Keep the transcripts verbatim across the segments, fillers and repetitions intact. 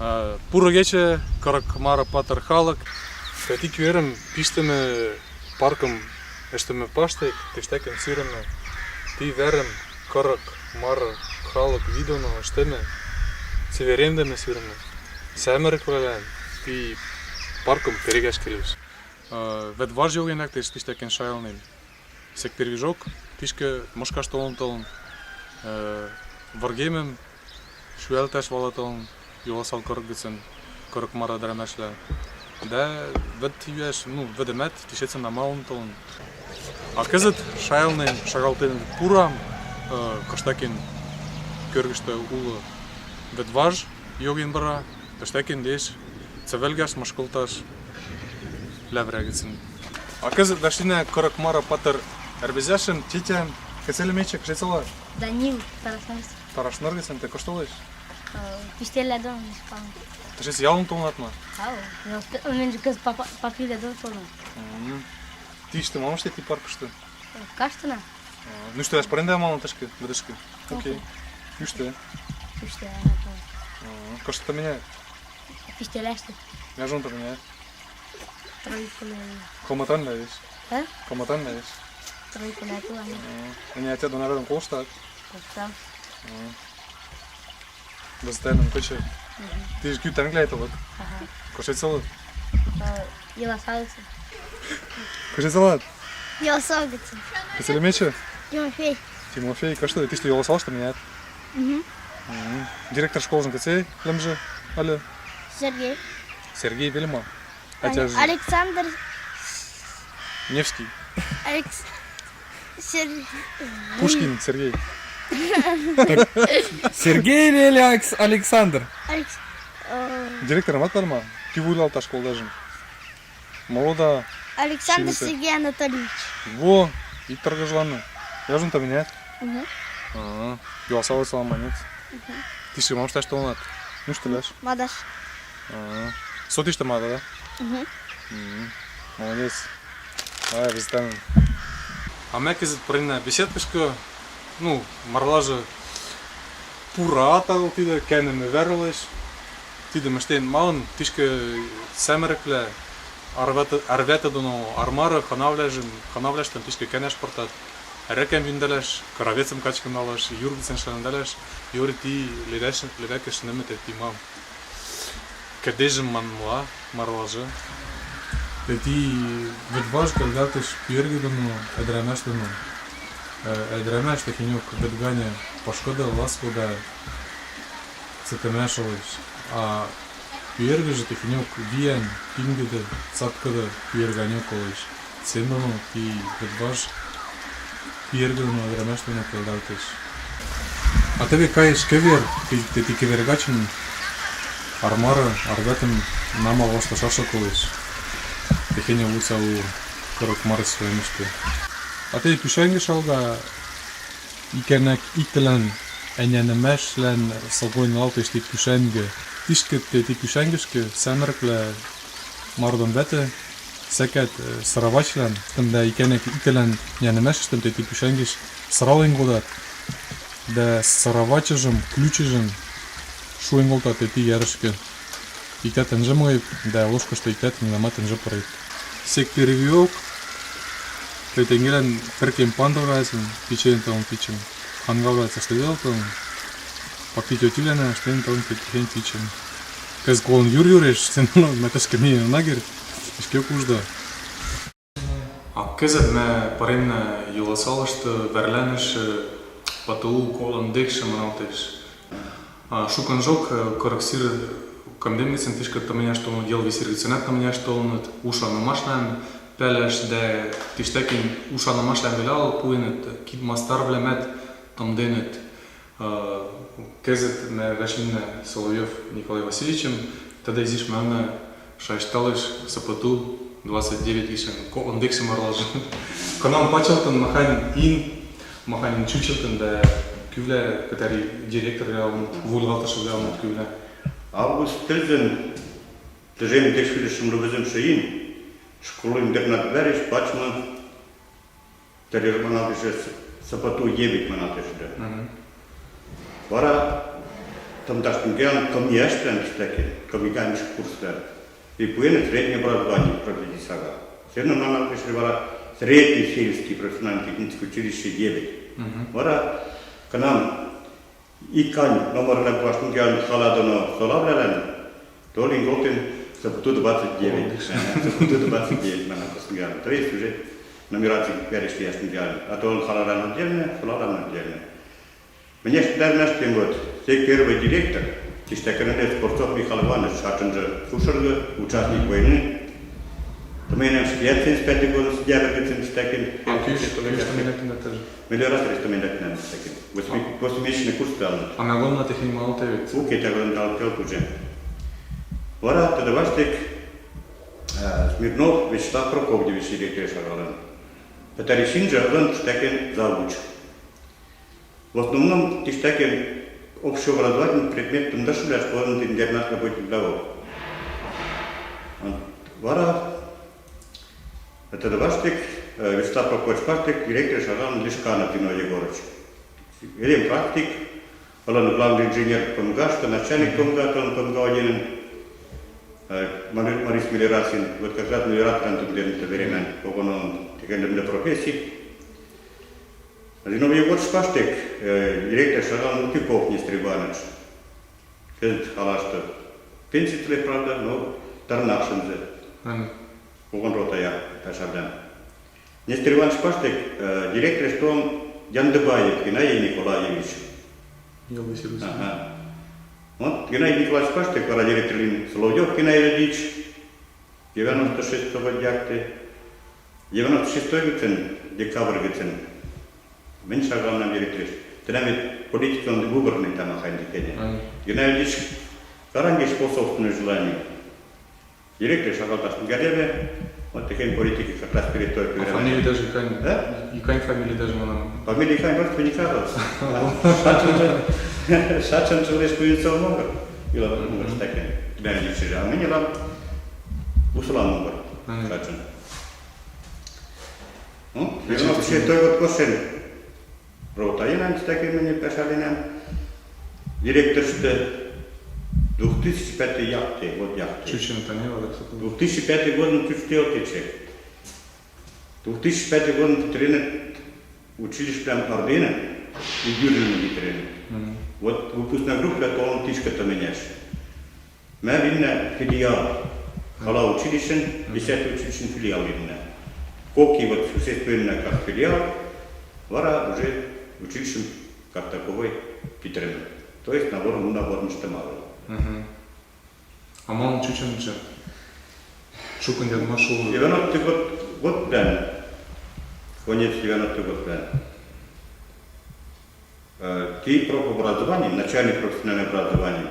А, пуры кечы, кырык мары патыр халык. Тати куэрым пиштымы паркым ӧштымы паштек, тиштакын сирымы. Ти вӧрым кырык мары халык видоно ӧштымы, цеверемдымы сирымы. Сямырыквлалан ти паркым перегаш келеш. А, вӧдваж йоген лэктеш тиштакын шайылнем. Сек первижок, тишкӧ мышкаш толын-толын, э, выргемым шуялташ вала толын Йоласал кырык гыцын кырык мары ӧдрамашвлалан. Да вӧд юаш, ну, вӧдӧмат тишецын намалын толын. А кызыт шайылнем шагалтен пурам, э, кыштакын кӧргыштӧ улы вӧдваж йоген быра, тыштакын леш цевелгаш, мышкылташ лявря гыцын. А кызыт дашинӧ кырык мары патыр ӧрвезьяшым, тетям, кыцелемечӧ, кыцелӧ? Данил, Тарасмыр. Тарасмыр гыцын, тэ кыштӧ улысь? Э, пиштӧлӧ дон шпан. Тышец ялын толынат ма? Ау, велосипед, он меньше кыз папа, папилӧ дон толын. Мгм. Тиштӧ, мам ышты ти паркышты? Каштына. А, ну что, я спорен да мало тышкы, вытышкы. Окей. Окей. Ну что? Ну что, я на то. А, кыштӧ тӧ меняет? Пиштӧлӧ ышты. Я жон тӧ меняет. Тройку, наверное. Коматан да есть. А? Коматан да есть. Тройку на ту, а не. А, они отец донародом колштат? Колштат. А. Выстаем куча. Мгм. Ты же кют англия это вот. Ага. Кушать салат. А, Йоласал гыцын. Кушать салат. Йоласал гыцын. Кыцелемечӧ? Тимофей. Тимофей, кыштӧ, тиштӧ Йоласалыштӧ меняет. Мгм. Мгм. Директор школыжын кыцелӧ лымжы, алло? Сергей. Сергей вель ма? Хотя Але-, же Александр Невский. Алекс-, Сер-, Пушкин Сергей. Так, Сергей или Алекс-, Александр? Алекс-, э, Директор мат парма? Кивуйлал та школдажын. Молода. Александр Сергей Анатольевич. Во, и торгажланы. Я жон тӧ меняет? Мгм. А, Йоласалыслӧн молодец. Мгм. Тиштӧ мам ышты толынат? Ну что дальше? Мадаш. А, со тиштӧ мада, да? Мгм. Мгм. Молодец. А, везде. А ме кызыт пыринна беседкышкӧ, ну, марлажы пурат агыл тидӧ, кеннӧмӧ верлыш. Тидӧ мыштен малын тишкӧ сямырыквлӧ арватӧ-, арватӧ доно армары ханавлажын, ханавлаштӧн тишкӧ кеннӧ пыртат. Рекӧм виндалаш, кыравецӧм качкын налаш, юр гыцын шанӧдалаш, юри ти левакыш, левакыш нӧмӧтӧ ти мам. Кӧдежӧм манмыла, марлажы. Тати вӧдваж кӧлгалтыш пиэргӧ доно, ӧдрамаш доно. Э, ӧдрамаш тӧхинёк вӧд ганьӧ пашкыдӧ, ласко да цӧтӧмаш олысь. А пиэргӧ жӧ тӧхинёк виӧн, пингыдӧ, цаткыдӧ пиэрганьӧк олысь. Сэн доно ти вӧдваж пиэргӧ доно, ӧдрамаш доно кӧлгалтыш. А тӧвек кайыш кевер, тӧ-, тӧ-, тӧвек кевер гачын армары, арватӧм намал вашташашлык олысь. Тӧхинёк вуса у кырык марысь войнышты. А тӧвек пушенгы шалга, икӧнӧк итылӧн ӧнянымашлӧн согӧн алтыштӧ пушенгы. Тишкӧ тӧ-, тӧвек пушенгышкӧ сямырыквлӧ мардӧм вӧтӧ, сэкӧд, э, сыравачлӧн, тӧдам, икӧнӧк итылӧн ӧнянымашлыштӧм тӧвек пушенгыш сырален кодат. Да сыравачыжым, ключыжым шуэн колтат тӧвек ярышкӧ. Иктат ынжӧ мойып, да ложкыштӧ иктат нинамат ынжӧ пырып. Сек первиок, тӧвек тенгелӧн пӧркем пандывлаэсын, пичен тӧвек пичен. Хангавлаэсын ӧштӧм тӧвек, папи тётивлаэсын ӧштӧм тӧвек пи-, пичен. Кӧз колын юр-юрысь, сэн, ну, мӧдышкы миэн на керд, ишкӧ кужда. А кӧзыт ме пыринна Йоласалышты вӧрланышты ПТУ коклӧнӧдӧксӧ маналтыш. А, шукӧнжӧ, э, кырык сир кӧмдӧм гыцын тышкӧ тӧмӧняш толыныт, Йылвизир гыцынат тӧмӧняш толыныт, ушанымашлӧн пӧльысь да тыштакын ушанымашлӧн велал пуыныт, кид мастарвлӧмӧд тӧмдӧныт. Э, кӧзыт ме вӧчинна Соловьёв Николай Васильевичӧн, тӧдӧ, изиш мӧмӧ шайышталыш СПТУ двадцать девять гишӧн, коклӧнӧдӧксӧ марлажӧ. Кӧнам пачылтын, махань ин, махань ин чучылтын да кывлӧ, кӧть ӧри директор вылын, вуйлатыш вылын кывлӧ. Август тӧлзӧн, тыжем дас вит сюрс сімдесят вӧсӧмшӧ ин, школа-интернат вӧрысь пачмӧ Тӧрӧр маналтыш, СПТУ девять маналтыш, да. Мгм. Вара Тымдаш тынгыян кымыяшвлэн тиштакен, кымыяш курсвлэн. И пуэн среднее образование профессиональный. Всё равно нам пришли вара средний сельский профессиональный техническое училище девять. Мгм. Вара к нам и кань номерлан куаштынгыян хала доно солавлялан, то линготин сапуту двадцать девять. О, видишь. Ага, сапуту двадцать девять мана костынгыян. То есть уже нумерация перешли яштынгыян. А то он халалан отдельно, солалан отдельно. Мне что-то, знаешь, вот, сей первый директор, тиштакен ыльы Скворцов Михаил Иванович, ачинжы Кушерге, участник войны. Тыменям шкият семьдесят пятый годын сентябрь гыцын тиштакен. А кыш, кыш тыменям тоже? Мелиоратор тыменям тиштакен. Восьми-, восьмимесячный курс талны. А на гонна техень мало ты ведь? Уке, тагон тал пел уже. Вара тады ваштык, э, Смирнов Вячеслав Прокопьевич директор шагалын. Петарисинжы ылын тиштакен завуч. В основном тиштакен общеобразовательный предмет тымдашвлэш, школын интернат работниквлаок. Вара, это ваштык, э, Вячеслав Прокопьевич ваштык, директор шагалын Лешканов Зиновий Егорыч. Эдем практик, ылын главный инженер ПМГ-шты, начальник ПМГ, ылын ПМГ одинын, э, Мали-, Марис Мелиорацин, вот как раз мелиораторлан тыгыдын это времян, когон он тыгыдын профессий. Зиновий Егорыч ваштык, э, директор шагалын Утюков Нестор Иванович. Кызыт халашты пенсиялы, правда, но тарнакшынзы. Ага. Когон ротая пашавлан. Нестор Иванович ваштык, э, директор, что он Яндыбаев Геннадий Николаевич. Ага. Вот Геннадий Николаевич ваштык, вара директор лин Соловьёв Геннадий Ильич. Девяносто шестой год якте. Девяносто шестой гыцын, декабрь гыцын. Мынь шагалнам директорыш. Тынам ведь политикын выборный тамахань дикене. Ага. Геннадий Ильич карангеш по собственному желанию. Директор шагалташ тынгылеве. Вот такие политики как раз перед той. А фамилия даже и кань. Да? И кань фамилия даже мынам. Фамилия и кань родственника. Шачын же, шачын же лишь Кузнецов могут. Ила могут такие. Геннадий Ильич, а мы не вам. Усылам мугыр. Ага. Качын. Ну, девяносто шестой год кошен. Ротаенам, тиштакен мыйым пашаленам. Директорышты двух тысячи пятый якте, вот якте. Чучын это не было, так что. Двух тысячи пятый годын чучте отече. Двух тысячи пятый годын питренныт училищем Ордынын и Гюринын питренныт. Мгм. Вот выпускной группа толын тышкы тыменяш. Мя винна филиал. Хала училищын, десятый училищын филиал винна. Кок и вот существенно как филиал, вара уже училищын как таковой питренныт. То есть набор, ну, набор ничто мало. Мгм. А малын чучын же? Шукын ядмаш улы. Девяностый год, год, да. Конец девяностый год, да. Э, ти профобразование, начальное профессиональное образование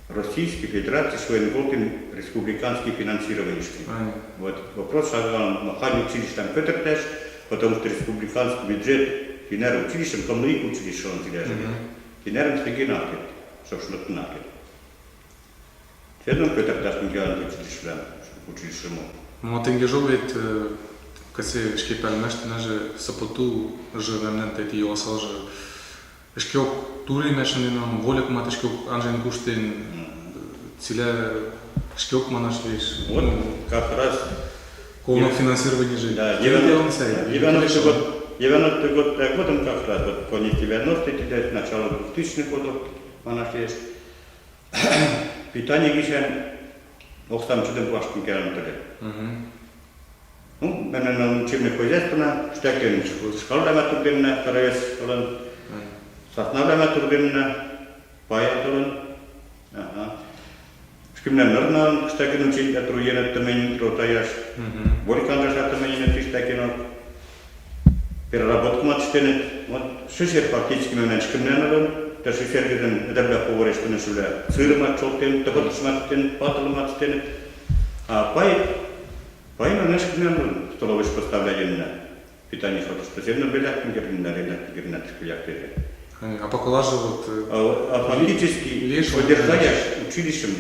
Российской Федерации шуэн гортын республиканский финансирование шки. Ага. Вот вопрос шагал, махань училищем пӧтӧрташ, потому что республиканский бюджет финар училищем, кымлы ик училище он сидя же. Мгм. Финарым среди нахет, собственно, нахет. Седом пӧтӧрташ тынгылан училищелан, училищему. Ну, а тенге жо ведь, э, кыце ишке пальмаш, тынажы сапоту жы мемнан тайти йоласал жы. Ишкеок тури машинын, вольык мат ишкеок анжен куштен, мгм, циле ишкеок манаш веш. Вот, ну, как раз колно дев-, финансирование жы. Да, девяностый, девяностый год, девяностый год, так вот он как раз, вот конец девяностых, начало двухтысячных годов манаш веш. Питание гишан оксам чидем пуаш кин керан тыдэ. Мгм. Ну, мене на лечебное хозяйство на, штакен школдама турдынна, каравес олен. Мгм. Сасналама турдынна, пая турын. Ага. Шкимнен нырна, штакен учить, а труен, это мен ротаяш. Мгм. Борькан же шатта мен, это штакен. Переработка матштенет. Вот шишер фактически мемнан ишкӧннан ылын. Тӧ шишер гидын эдервлӧ поварештыны шывлӧ. Сыр матштен, тӧпӧтыш матштен, патыл матштенет. А пай, пай мемнан ишкӧннан ылын. Столовыйыш поставляйенна. Питание шотышты. Зерно беляк гирна, беляк гирна тышкы яктере. А по коллажу вот, э, а, а фактически лишь содержание училищем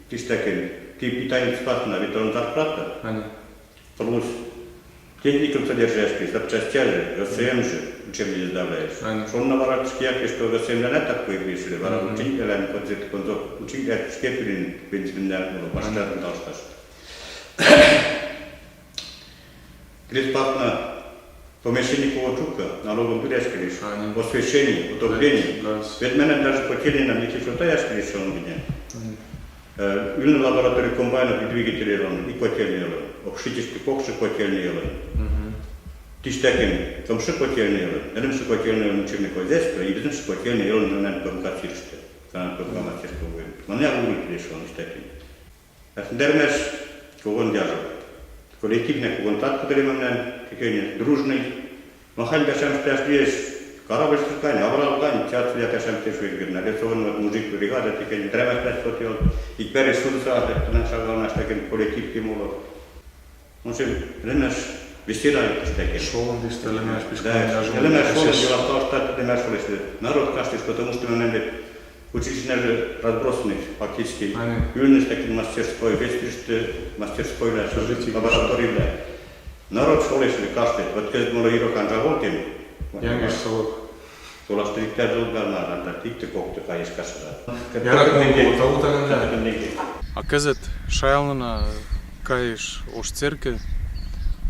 тиштакен. Ти питание спасна, ведь он зарплата. Понятно. Плюс Техникум содержащий, запчастяжы, ВСМ жы, учебный сдавляешь. Шонна вара тышкы якте, что ВСМ-ланат такой пришли, вара учениквлалан концерт концов, учениквлалан тышкы пирин бензин да, ну, машина толшташ. Крезь пакна помещение кого чука, налогом тюряш келеш, освещение, отопление. Ведь мене даже котельный нам не течёт, а яш келеш, он меня. Э, ӱлнӧ лаборатори комбайнов и двигателей ылын, и котельный ылын. Общежитиештӧ кокшы котельный ылын. Тиштакын кымшы котельный ылын, нелемшы котельный ылын учебный хозяйство, и визымшы котельный ылын нӧнан ПМК сирыштӧ, нӧнан ПМК мастерской вуйын. Мыня вуйын лишь он тиштакын. Ӧшдӧрмӧш когон яжо. Коллективнӧй когон тат кытӧр мемнан, техеньӧ, дружный. Махань пасям пасьлееш, корабльыштыш гань, аврал гань, чат сюда пасям теш вегерна. Лесован вот мужик бригада, техеньӧ, древас пять сотый, ик пяри судыса, тынам шагал наш таким коллектив ким уло. В общем, лемеш весела тиштакын. Шолын тиштӧ лемеш, да, пишком, лемеш шолын, дела в том, что лемеш шолын, народ каштыш, потому что мемнан ведь училищенажы разбросаны фактически. Ӱлнӧ тиштакын мастерской, вестыштӧ мастерскойвлаэш, лабораторивлаэш. Народ шолеш ли каштыт, вот кӧзыт моло ирок анжа волтин. Янгыш солок. Солашты иктӧ зол гана, анжа тиктӧ, коктӧ кайыш каштыт. Ярык нинге, вот, а вот она, да. А кӧзыт шаялнына кайыш ош церкӧ,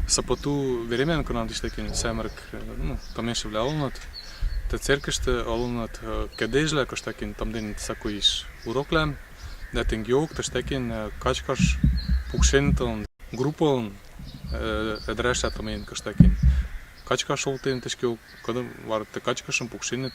сапоту веремян, кынам тиштакын сямрык, ну, тыменьшывлаӧ олыныт. Тӧ церкӧштӧ олыныт, э, кӧдӧй жлаӧ кӧштакын тымденныт сакуйыш уроклаӧ, да тынгеок тӧштакын, э, качкаш пукшенныт ылын группаын, э, ӧдрашта тымденныт кӧштакын. Качкаш олтын тӧшкеок, кӧдӧм варты качкашын пукшенныт,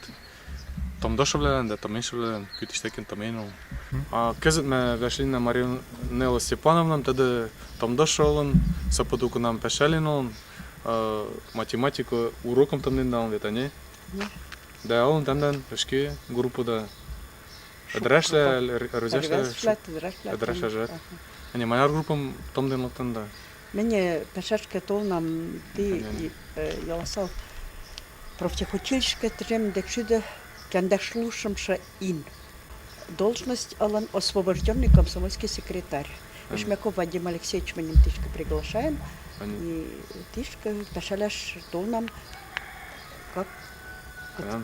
тымдошывлаӧн да тыменьшывлаӧн, кӧть тӧштакын тымден ылын. А кӧзыт ме вяшлина Марина Степановнам, тӧдӧ тымдош ылын, сапоту кынам пасялин ылын, э, математика урокым тымден ылын вет, а не? Да, ылын тымден ӧшке группада. Ӧдрашта, р-, рӧзяшта, ӧдрашта, ӧдрашта, ӧдрашта. Ага. А не, маяр группам тымден лыктын да. Мене пасяшкӧ толнам ті, э, йӧласал профтехучилищекӧ тыжем дек шӱдӧ кӧндашлу шымшы ин. Должность ылын освобождённый комсомольский секретарь. Ишмяков Вадим Алексеевич меним тишкӧ приглашаен. И тишкӧ пасяляш толнам как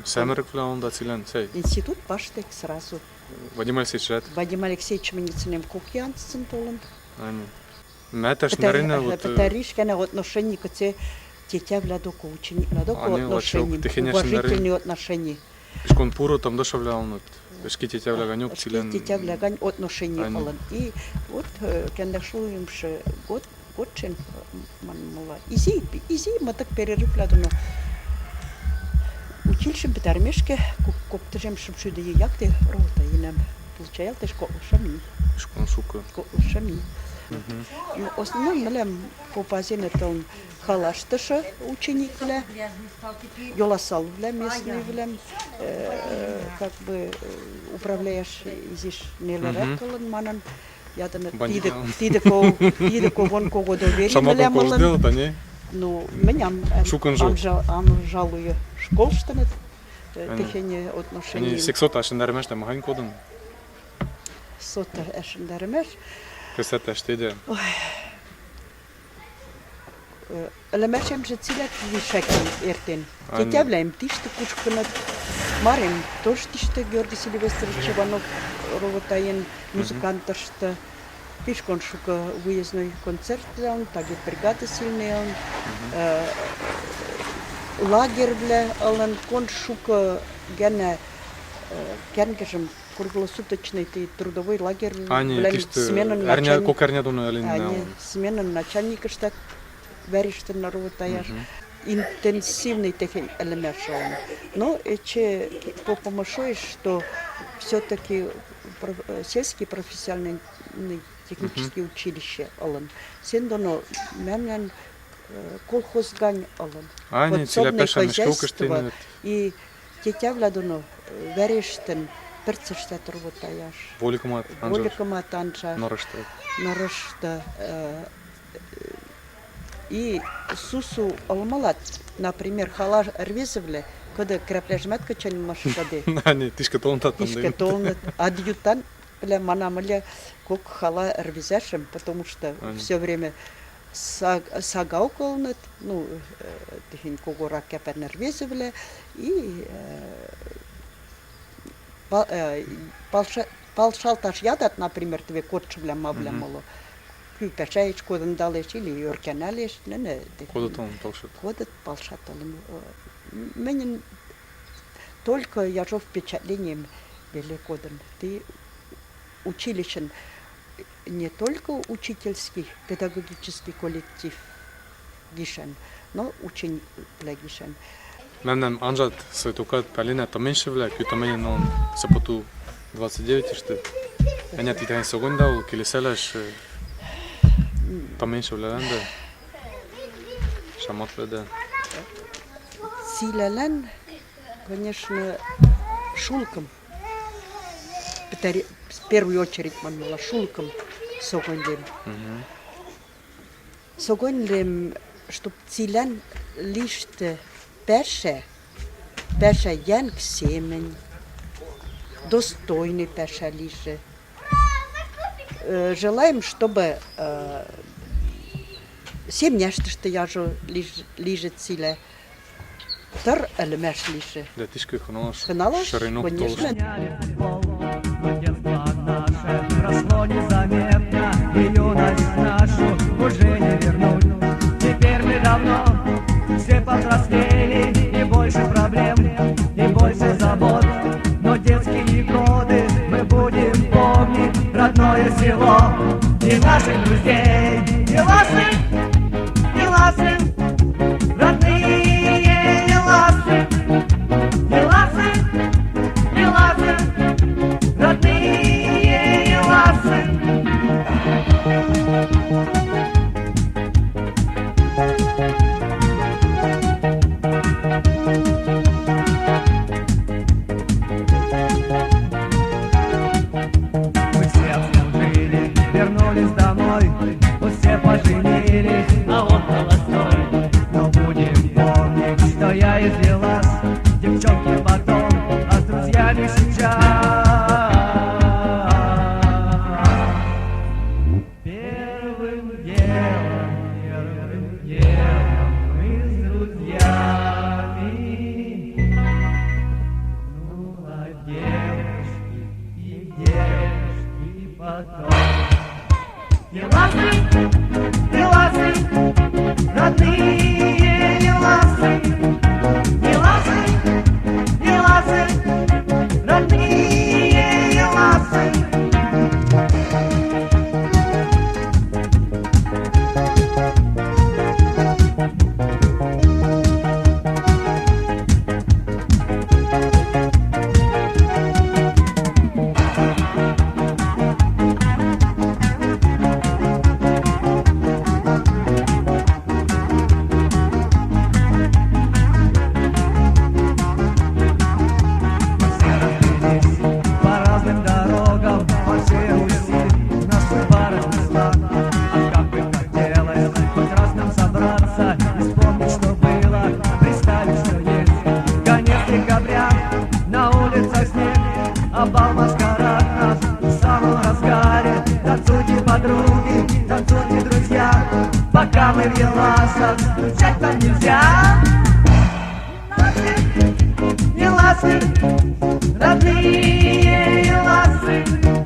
сямрыквлаӧн да цилан сай. Институт паштек сразу. Вадим Алексеевич, Вадим Алексеевич меним сынем кок и анцын толын. Ма тӧ ӧшдӧрнӧ, вот, э, пытариш кӧнӧ отношение кӧ тетявлаӧ докӧ, учениквлаӧ докӧ отношение, уважительный отношение. Ишкон пуры тымдошывлаӧн, вот, ӧшке тетявлаӧ ганьок, ӧшке цилан тетявлаӧ гань отношение ылын. И вот, э, кӧндашлу шымшы год, годшӧн, э, мам мыла. Изи, изи мытык перерыввлаӧ доно. Училищем пытармешкӧ, кок, кок тыжем шымшӱдӧ якте ровотайинам. Получаялтыш коклы шӧм и. Ишкон шукӧ. Коклы шӧм и. Ну, основном милям попазин ӧтӧн халаштыш учениквлаӧ, йӧласалвлаӧ, местнӧйвлаӧ, э, как бы, э, управляющий изиш нелӧрак ылын манын. Ядын, тидӧ, тидӧ ко-, тидӧ когон кого доверие милям ылын. Ну, менам, э, шукӧн жӧ ам жа-, ам жалуйы школыштыныд, э, техеньӧ отношение. Сек сота ӧшӧндӧрмӧш да махань кодын. Сота ӧшӧндӧрмӧш. Кӧсатӧ ӧшдӧдӧ. Ой. Э, ылӧмашем жӧ цилиа кыдзи шайкан эртен. Тетявлаэм тиштӧ кушкыныд. Марем тожӧ тиштӧ, Георгий Сильвестрович Иванов ровотайын, музыкантыштӧ. Ишкон шукӧ выездной концертвлаӧн, тагыд бригада сильнӧйӧн. Э, лагерьвлаӧн ылын, кон шукӧ гӧнӧ, э, кӧн гижӧм круглосуточный ті трудовой лагерь, а, не, кыштӧ, сменын, арня, начальник, кок арня доно ӧлін, а, не, сменын начальникыштӧ варежтӧм на ровотаяш. Интенсивный техень ылӧмаш ылын. Но эче попымы шоэш, что всё-таки проф-, э, сельский профессиональный технический училище ылын. Сэн доно мемнан, э, колхоз гань ылын. А, не, подсобное хозяйство. И тетявлаӧ доно, э, варежтӧм, пӧрцыштӧ ровотаяш. Вольыкымад анжаш. Вольыкымад анжаш. Нырыштӧ. Нырыштӧ, э, и сусу олмалад, например, хала ӧрвезывлаӧ, кыдӧ крапляжмад кӧчӧны мышкӧдӧ. А, не, тишкӧ толын тат. Тишкӧ толын. Адъютантвлаӧ манам ыльӧ кок хала ӧрвезашӧм, потому что всё время Саг-, сага ӧлыныт, ну, э, техень когорак кепен рвезывлэ, и, э, па-, э, палша-, палшалташ ядат, например, теве кодшывлам, мавлам оло. Кӧ пачаэш, кодын далэш или ӧрканалэш, нэнэ, техень. Кодыт олын палшат? Кодыт палшат олын. Э, м-, мынин только яжо впечатлением веле кодын. Ти училищын не только учительский, педагогический коллектив гишан, но ученьвлэ гишан. Мемнам анжат сӧй токат палина тыменьшывлэ, кӧ тыменьын он сапоту двадцать девять ышты. Ӧнят итян согонда ол келесалаш, э, тыменьшывлэлэн да. Шаматлы да. Силалан, конечно, шулкым. Петари-, в первую очередь, ман мыла шулкым согоньлем. Мгм. Согоньлем, чтоб силалан лишты паша, паша йӧнкӧ семын, достойный паша лишты. Э, желаем, чтобы, э, семьяштышты яжо лиш-, лишты силалан. Тыр ӧлмаш лишты. Да, тышкы хыналаш. Хыналаш, шаринок, конечно. Прошло незаметно, и юность нашу уже не вернуть. Теперь мы давно все повзрослели, и больше проблем, и больше забот. Но детские годы мы будем помнить, родное село и наших друзей. Еласы, еласы, родные Еласы, еласы, еласы, родные Еласы. Мы все отслужили, вернулись домой. Пусть все поженились, а он холостой. Но будем помнить, что я из Елас. Девчонки потом, а с друзьями сейчас. Первым делом, первым делом мы с друзьями. Ну, а девушки и девушки потом. Еласы, еласы, родные Еласы. Еласы, еласы, родные Еласы. По разным дорогам, по всей Руси, нас судьба разнесла. А как бы хотелось хоть раз нам собраться и вспомнить, что было, представить, что есть. Конец декабря, на улицах снег, а бал-маскарад наш в самом разгаре. Танцуйте, подруги, танцуйте, друзья, пока мы в Еласах, скучать нам нельзя. Еласы, родные Еласы.